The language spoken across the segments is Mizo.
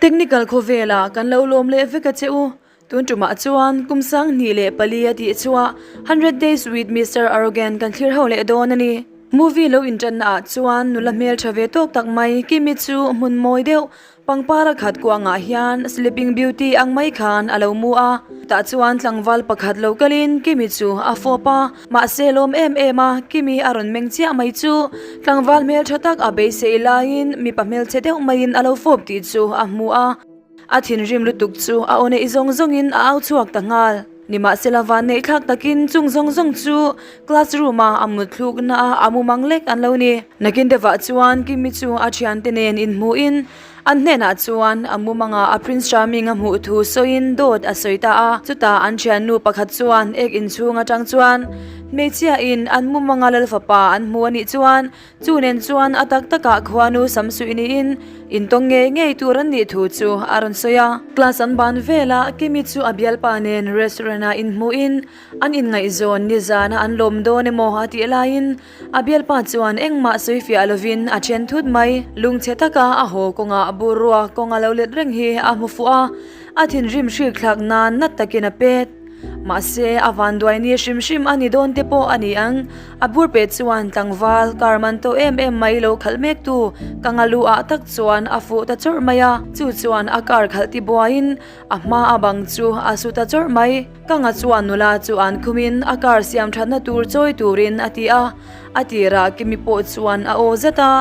Technical khawvelah kan lo lawm leh vek a che u. Tun tumah chuan kum 2004 a tih chhuah 100 Days with Mister Arrogant kan thlir ho leh dawn a ni. Movie lo inṭanna ah chuan nula hmelṭha ve tawk tak mai Kimi chu hmun mawi deuh Pangpar a khat kuangah hian Sleeping Beauty ang mai khan a lo mu a, tah chuan tlangval pakhat lo kalin Kimi chu a fawp a, mahse lawm em em a, Kimi a rawn meng chiah mai chu tlangval hmeltha tak a beisei laiin mipa hmelchhe deuh maiin a lo fawp tih chu a hmu a, a thinrim lutuk chu a aw neih zawng zawngin a au chhuak ta nghal. Nimahsela vanneih thlak takin chung zawng zawng chu classroom a a mut thlukna a a mumang lek an lo ni. Nakin deuhah chuan Kimi chu a thiante nen inhmuhin an hnenah chuan a mumanga a Prince Charming a hmuh thu sawiin dawt a sawi ta a. Chutah an thiannu pakhat chuan ek inchhung atang chuan hmeichhia in an mumanga Lalfapa an hmu a nih chuan Chu nen chuan a tak takah khuanu samsuih niin intawng ngei ngei tur an nih thu chu a rawn sawi a. Class an ban velah Kimi chu a bialpa nen restaurant ah inhmuhin an inngaihzawn nizana an lawm dawn emaw a tih laiin a bialpa chuan engmah sawi fiah lovin a then thut mai. Lungchhe taka a haw kawngah burua kawng a lo let reng hi a hmu fuh a, a thinrim hrikthlak nan nat takin a pet. Mahse, a vanduai ni hrim hrim a ni dawn te pawh a ni ang. A bur peh chuan tlangval car man to em em mai lo khalh mek tu ka ngalu ah tak chuan a fuh ta chawrh mai a. Chu chuan a car khalh ti buaiin a hma a bang chu a su ta chawrh mai. Ka nga chuan nula chu an khumin a car siam thatna tur chawi turin a ti a. A tirah Kimi pawh chuan a aw zet a.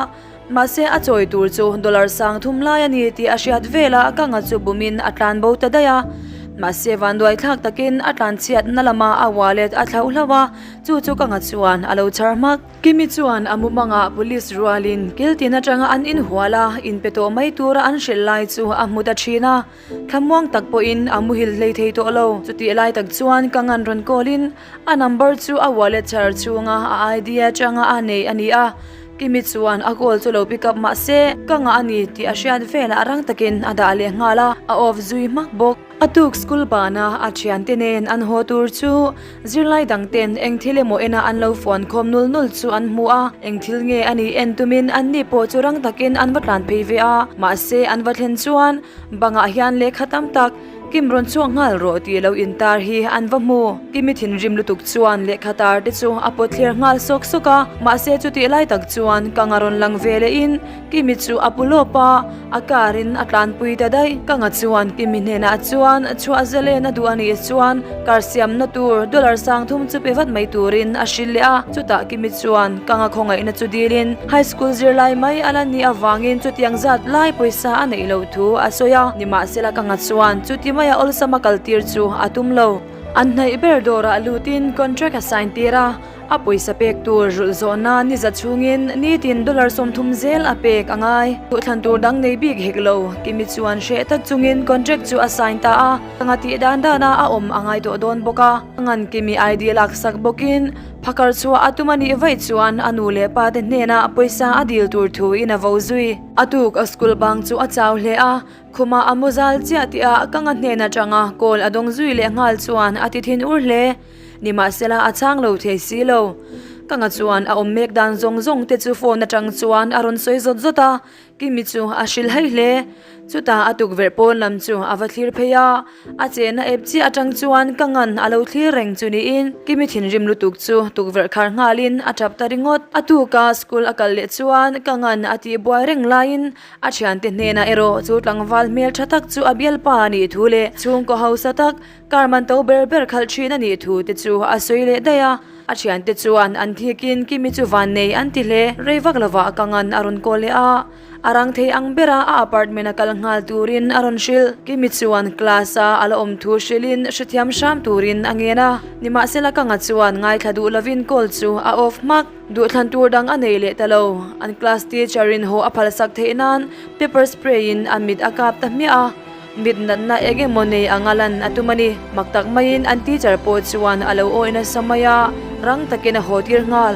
Mahse a chawi tur chu dollar 3000 lai a ni tih a hriat velah ka nga chu bumin a tlan bo ta daih a. Mahse vanduai thlak takin a tlan chhiatna lama a wallet a thlauh hlauh a, chu chu ka nga chuan a lo chhar hmak. Kimi chuan a mumangah police rualin kiltin atanga an inhual a, inpe tawh mai tura an hrilh lai chu a hmu ta thin a. Thlamuang tak pawhin a muhil hlei thei tawh lo. Chutih lai tak chuan ka ngan rawn call in a number chu a wallet chhar chhunga a ID atanga a nei a ni a. Kimi chuan a call chu lo pick up mah se ka ngah a ni tih a hriat velah rang takin a dah leh nghal a, a off zui hmak bawk. A tuk school bana a thiante nen an haw tur chu zirlai dang ten eng thil emaw ena an lo fuan khawm nul nul chu an hmu a, eng thil nge a nih en tumin an ni pawh chu rang takin an va tlan phei ve a, mahse an va thlen chuan bangah hian lehkha tam tak Kim rawn chhuak nghal rawh tih lo intar hi an va hmu. Kimi thinrim lutuk chuan lehkha tar te chu a pawt thler nghal sawk sawk a, mahse chutih lai tak chuan Kanga rawn lang ve lehin Kimi chu a pu lawp a, a car in a tlanpui ta daih. Kanga chuan Kimi hnenah chuan chhuah zalen a duh a nih chuan car siamna tur dollar 3000 chu pe vat mai turin a hrilh leh a, chutah Kimi chuan Kanga khawngaihna chu dilin high school zirlai mai a la nih avangin chutiang zat lai pawisa a neih loh thu a sawi a, nimahsela Kanga chuan chuti maia awlsama kaltir chu a tum lo. An hnaih ber dawrah lutin contract a sign tir a, a pawisa pek tur rulh zawhna ni za chhungin nitin dollar 30 zel a pek a ngai. Duhthlan tur dang nei bik hek lo, Kimi chuan hreh tak chungin contract chu a sign ta a, Kanga tih dan dana a awm a ngai tawh dawn bawk a. Kanga'n Kimi ID laksak bawkin phakar chhuah a tum a nih vaih chuan a nu leh pa te hnenah pawisa a dil tur thuin a vo zui. A tuk a school bang chu a chau hle a, Khumah a mu zal chiah tih ah ka nga hnen atanga call a dawng zui leh nghal chuan a ti thin ur hle. Nimahsela a chhang lo thei si lo. Ka nga chuan a awm mek dan zawng zawng te chu phone atang chuan a rawn sawi zawt zawt a, Kimi chu a hrilh hai hle. Chutah a tukverh pawn lam chu a va thlir phei a, a chehna ep chiah atang chuan ka ngan a lo thlir reng chu niin Kimi thinrim lutuk chu tukverh khar nghalin a tap ta ringawt. A tuka school a kal leh chuan ka ngan a tihbuai reng laiin A thiante hnenah erawh chu tlangval hmel tha tak chu a bialpa a nih thu leh chhungkaw hausa tak car man to ber ber khalh thin a nih thu te chu a sawi leh daih a. A thiante chuan an thikin Kimi chu vannei an ti hle. Rei vak lovah ka ngan a rawn call leh a, a rang thei ang bera a apartment a kal nghal turin a rawn hrilh. Kimi chuan class a a la awm thu hrilhin hrethiam hram turin a ngen a. Nimahsela ka nga chuan ngaithla duh lovin call chu a off hmak. Duhthlan tur dang a nei leh ta lo. An class teacher in haw a phalsak theih nan pepper spray in a mit a kap ta hmiah a. Mit natna eng emaw nei anga lan a tum a ni. Mak tak maiin an teacher pawh chuan a lo awi nasa mai a, rang takin a haw tir nghal.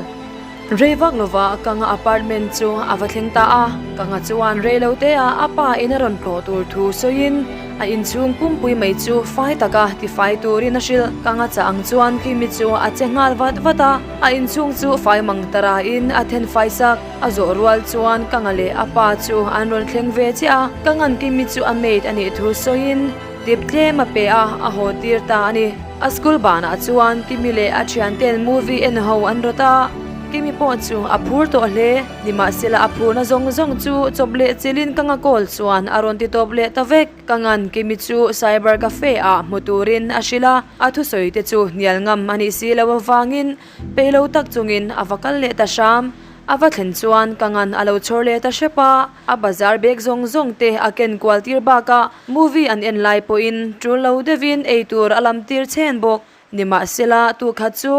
Rei vak lova ka nga apartment chu a va thleng ta a. Ka nga chuan rei lo te ah a pa in a rawn tlawh tur thu sawiin A inchhung pumpui mai chu fai taka tifai turin a hrilh. Kang a chah ang chuan Kimi chu a che nghal vat vat a, a inchhung chu fai mang ta rahin a then fai sak. A zawh rual chuan Kanga leh a pa chu an rawn thleng ve chiah a, Kanga'n Kimi chu a maid a nih thu sawiin tip tlem a pe a, a haw tir ta a ni. A school banah chuan Kimi leh a thianten movie en ho an rawt a, Kimi pawh chu a phur tawh hle. Nimahsela a phurna zawng zawng chu chawp leh chilhin ka ngakawl chuan a rawn ti tawp leh ta vek. Ka ngan Kimi chu cyber cafe ah hmu turin a hrilh a, a thusawi te chu hnial ngam a nih si loh avangin peilo tak chungin a va kal leh ta hram. A va thlen chuan ka ngan a lo chhawr leh ta hrep a, a bazar bag zawng zawng te a ken kual tir bakah movie an en lai pawhin tul lo deuhin eitur a lam tir chhen bawk. Nimahsela, tukhat chu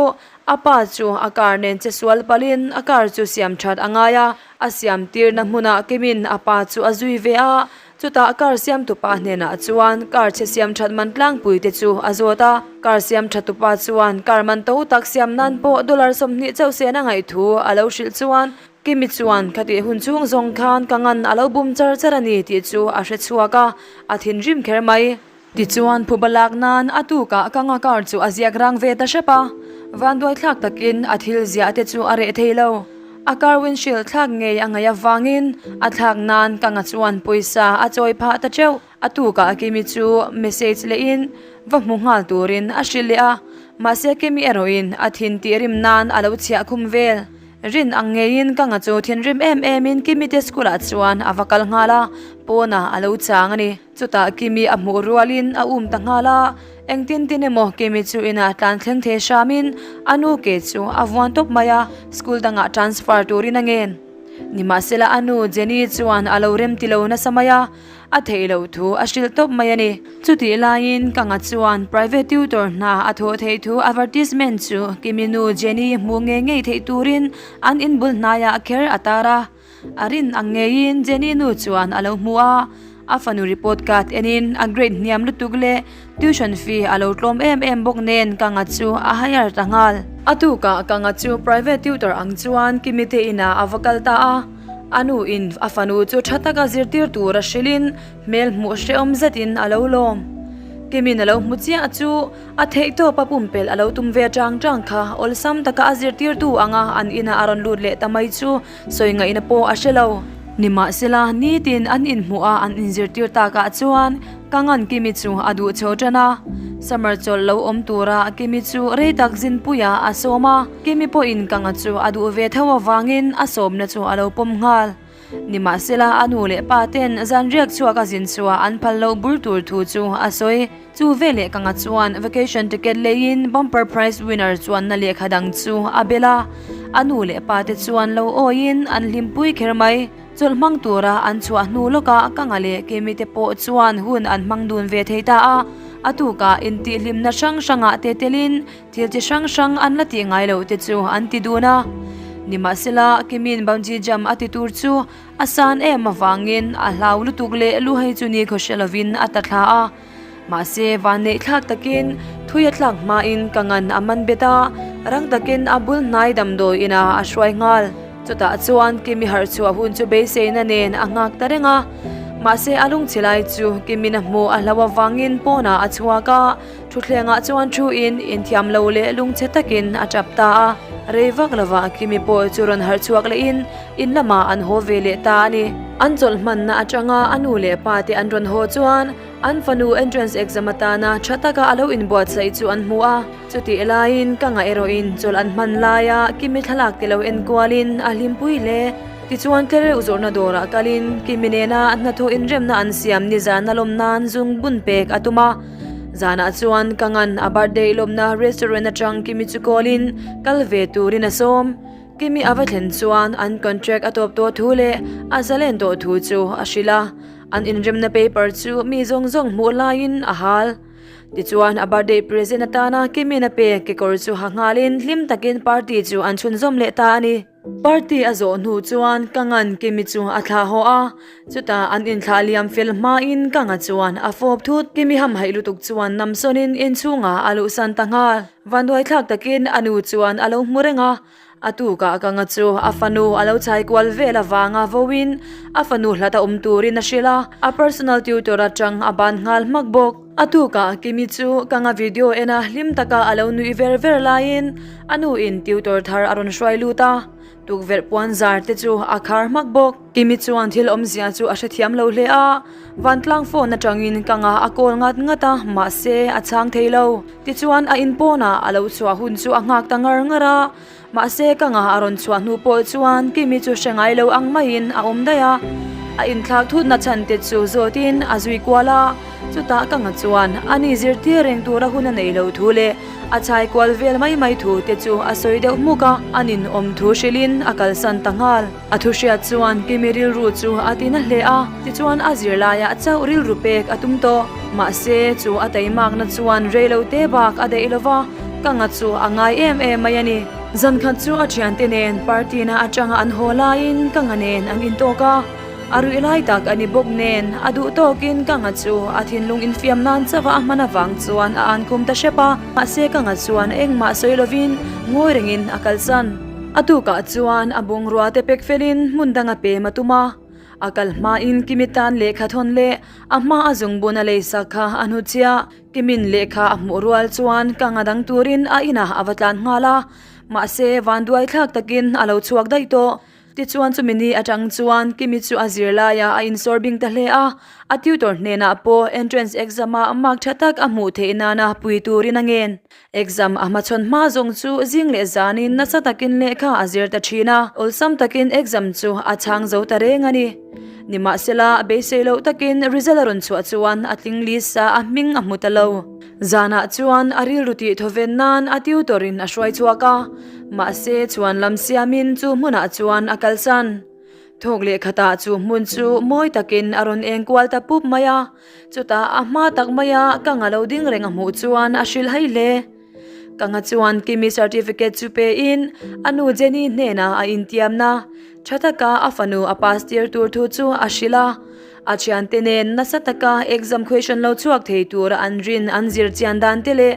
a pa chu a car nen che sual palhin a car chu siam that a ngai a, a siam tirna hmunah Kimin a pa chu a zui ve a, chutah car siamtupa hnenah chuan car chhe siam that man tlangpui te chu a zawt a, car siam that tupa chuan car man to tak siam nan pawh dollar 20 chauh sen a ngaih thu a lo hrilh chuan Kimi chuan khatih hun chhung zawng khan ka ngan a lo bum char char a ni tih chu a hre chhuak a, a thinrim kher mai. Tichuan phuba lak nan a tukah ka nga car chu a ziak rang ve ta hrep a, vanduai thlak takin a thil ziah te chu a reh thei lo. A car windshield thlak ngei a ngaih avangin a thlak nan ka nga chuan pawisa a chawi phah ta teuh. A tukah Kimi chu message lehin va hmu nghal turin a hrilh leh a, mahse Kimi erawhin a thin tih rim nan a lo chhiah khum vel. Rin ang ngeiin ka nga chu thinrim em emin Kimi te school ah chuan a va kal nghal a, pawnah a lo chang a ni. Chutah Kimi a hmuh rualin a um ta nghal a, engtin tin emaw Kimi chu inah tlan thleng thei hramin a nu ke chu a vuan tawp mai a, school dangah transfer turin a ngen. Nimahsela a nu Jenny chuan a lo rem ti lo nasa mai a, a theih loh thu a hrilh tawp mai a ni. Chutih laiin ka nga chuan private tutor hna a thawh theih thu advertisement chu Kimi nu Jenny hmuh ngei ngei theih turin an inbul hnaiah kher a tar a. A rin ang ngeiin Jenny nu chuan a lo hmu a, a fanu report card enin a grade hniam lutuk leh tuition fee a lo tlawm em em bawk nen ka nga chu a hire ta nghal. A tukah ka nga chu private tutor ang chuan Kimi te inah a va kal ta a, a nu in a fanu chu tha taka zirtir tur a hrilhin hmel hmuh hrehawm zetin a lo lawm. Kimi'n a lo hmu chiah chu A theihtawp a pumpelh a lo tum ve chang chang kha awlsam taka a zirtirtu anga an inah a rawn lut leh ta mai chu sawi ngaihna pawh a hre lo. Nimahsela, nitin an inhmuh a an inzirtir takah chuan ka ngan Kimi chu a duh chho tan a. Summer chawlh lo awm tura Kimi chu rei tak zinpuiah a sawm a, Kimi pawhin ka nga chu a duh ve tho avangin a sawmna chu a lo pawm nghal. Nimahsela, a nu leh pa ten zanriak chhuak a zin chhuah an phal loh bur tur thu chu a sawi. Chu veleh ka nga chuan vacation ticket leiin bumper prize winner chuanna lehkha dang chu a bel a. A nu leh pa te chuan lo awiin an hlimpui kher mai. Chawlh hmang tura an chhuah hnu lawkah ka nga leh Kimi te pawh chuan hun an hmang dun ve thei ta a. A tukah intihhlimna hrang hrangah te telin Thil chi hrang hrang an la tih ngai loh te chu an ti dun a. Nimahsela, Kimi'n bungee jump a ti tur chu a san em avangin a hlau lutuk leh luhei chu ni khaw hre lovin a ta thla a. Mahse, vanneih thlak takin thui a tlak hmain ka ngan a man bet a, rang takin a bul hnai damdawi inah a hruai nghal. Chutah chuan Kimi harh chhuah hun chu beiseina nen a nghak ta reng a. Mahse, a lungchhe lai chu Kimi'n a hmuh a hlau avangin pawnah a chhuak a. Thutthlengah chuan thu in inthiam lo leh lungchhe takin a tap ta a, rei vak lovah Kimi pawh chu rawn harh chhuak lehin in lamah an haw ve leh ta a ni. An chawlh hmanna atanga a nu leh pa te an rawn haw chuan an fanu entrance exam atana tha taka a lo inbuatsaih chu an hmu a, chutih laiin ka ngah erawhin chawlh an hman laia Kimi thlalak te lo enkualin a hlimpui hle. Tichuan tlereuh zawrhna dawrah kalin Kimi nena hnathawh inremna an siam nizan a lawm nan zung bun pek a tum a. Zanah chuan ka ngan a birthday lawmna restaurant atang Kimi chu call in kal ve turin a sawm. Kimi a va thlen chuan an contract a tawp tawh thu leh a zalen tawh thu chu a hrilh a. An inremna paper chu mi zawng zawng hmuh laiin a hal. Tichuan a birthday present atana Kimi'n a pek kekawr chu ha nghalin hlim takin party chu an chhunzawm leh ta a ni. Party a zawh hnu chuan ka ngan Kimi chu a thlah haw a, chutah an inthlah liam fel hmain ka nga chuan a fawp thut. Kimi hamhaih lutuk chuan namsawnin inchhungah a luhsan ta nghal. Vanduaithlak takin a nu chuan a lo hmu reng a. A tukah ka nga chu a fanu a lo chai kual vel avanga vawiin a fanu hlat a awm turin a hrilh a, a personal tutor atang a ban nghal hmak bawk. A tukah Kimi chu ka nga video en a hlim taka a lo nuih ver ver laiin a nuin tutor thar a rawn hruai lut a, tukverh puan zar te chu a khar hmak bawk. Kimi chuan thil awmzia chu a hrethiam lo hle a, vantlang phone atangin ka nga a call ngat ngat a, mahse a chhang thei lo. Tichuan a in pawnah a lo chhuah hun chu a nghak ta ngar ngar a, mahse ka ngah a rawn chhuah hnu pawh chuan Kimi chu hre ngai lo ang maiin a awm daih a. A inthlak thutna chhan te chu zawtin a zui kual a, chutah ka ngah chuan ani zirtir reng tura hun a nei lo thu leh a chhai kual vel mai mai thu te chu a sawi deuh hmuk a, a ninawm thu hrilhin a kalsan ta nghal. A thu hriat chuan Kimi rilru chu a ti na hle a, tichuan a zirlaiah chauh rilru pek a tum tawh. Mahse, chu a teimakna chuan reilote bak a daih lova, ka nga chu a ngai em em mai a ni. Zankhat chu a thiante nen party na atanga an haw laiin ka nga nen an intawk a, a ruih lai tak a ni bawk nen a duh tawkin ka nga chu a thinlung infiam nan chauha a hman avang chuan a ankhum ta hrep a, mahse ka nga chuan engmah sawi lovin ngawi rengin a kalsan. A tukah chuan a bungrua te pek felin hmun dang a pem a tum a, a kal hmain Kimi tan lehkha thawn leh a hma a zungbun a leisak kha a hnuchhiah. Kimin lehkha a hmuh rual chuan ka nga dang turin a inah a va tlan nghal a, mahse vanduai thlak takin a lo chhuak daih tawh. Tichuan chumi ni atang chuan Kimi chu a zirlaiah a insawr bing ta hle a, a tutor hnenah pawh entrance exam-ah mark tha tak a hmuh theih nana pui turin a ngen. Exam a hmachhawn hma zawng chu zing leh zanin nasa takin lehkha a zir ta thin a, awlsam takin exam chu a chhang zo ta reng a ni. Nimahsela, beisei loh takin result a rawn chhuah chuan a tling list a a hming a hmu ta lo. Zanah chuan a rilru tih thawven nan a tutor in a hruai chhuak a, mahse chhuan lam siamin chu hmunah chuan a kalsan. Thawk leh khatah chu hmun chu mawi takin a rawn eng kual ta pup mai a, chutah a hma tak maia ka nga lo ding reng a hmuh chuan a hrilh hai hle. Ka nga chuan Kimi certificate chu pein a nu Jenny hnenah a intiamna tha taka a fanu a pass tir tur thu chu a hrilh a. A thiante nen nasa taka exam question lo chhuak thei tura an rin an zir chian dan te leh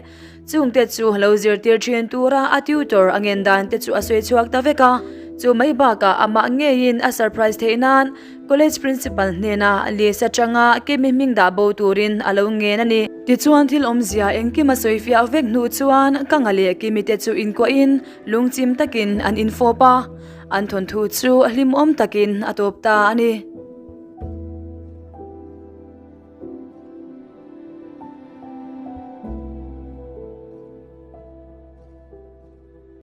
Chungte chu lo zirtir thin tura a tutor a ngen dan te chu a sawi chhuak ta vek a. Chu mai bakah amah ngeiin a surprise theih nan college principal hnena list atanga Kimi hming dah bo turin a lo ngen a ni. Tichuan thil awmzia engkim a sawi fiah vek hnu chuan ka nga leh Kimi te chu inkuahin lungchim takin an infawp a, an thawnthu chu hlimawm takin a tawp ta a ni.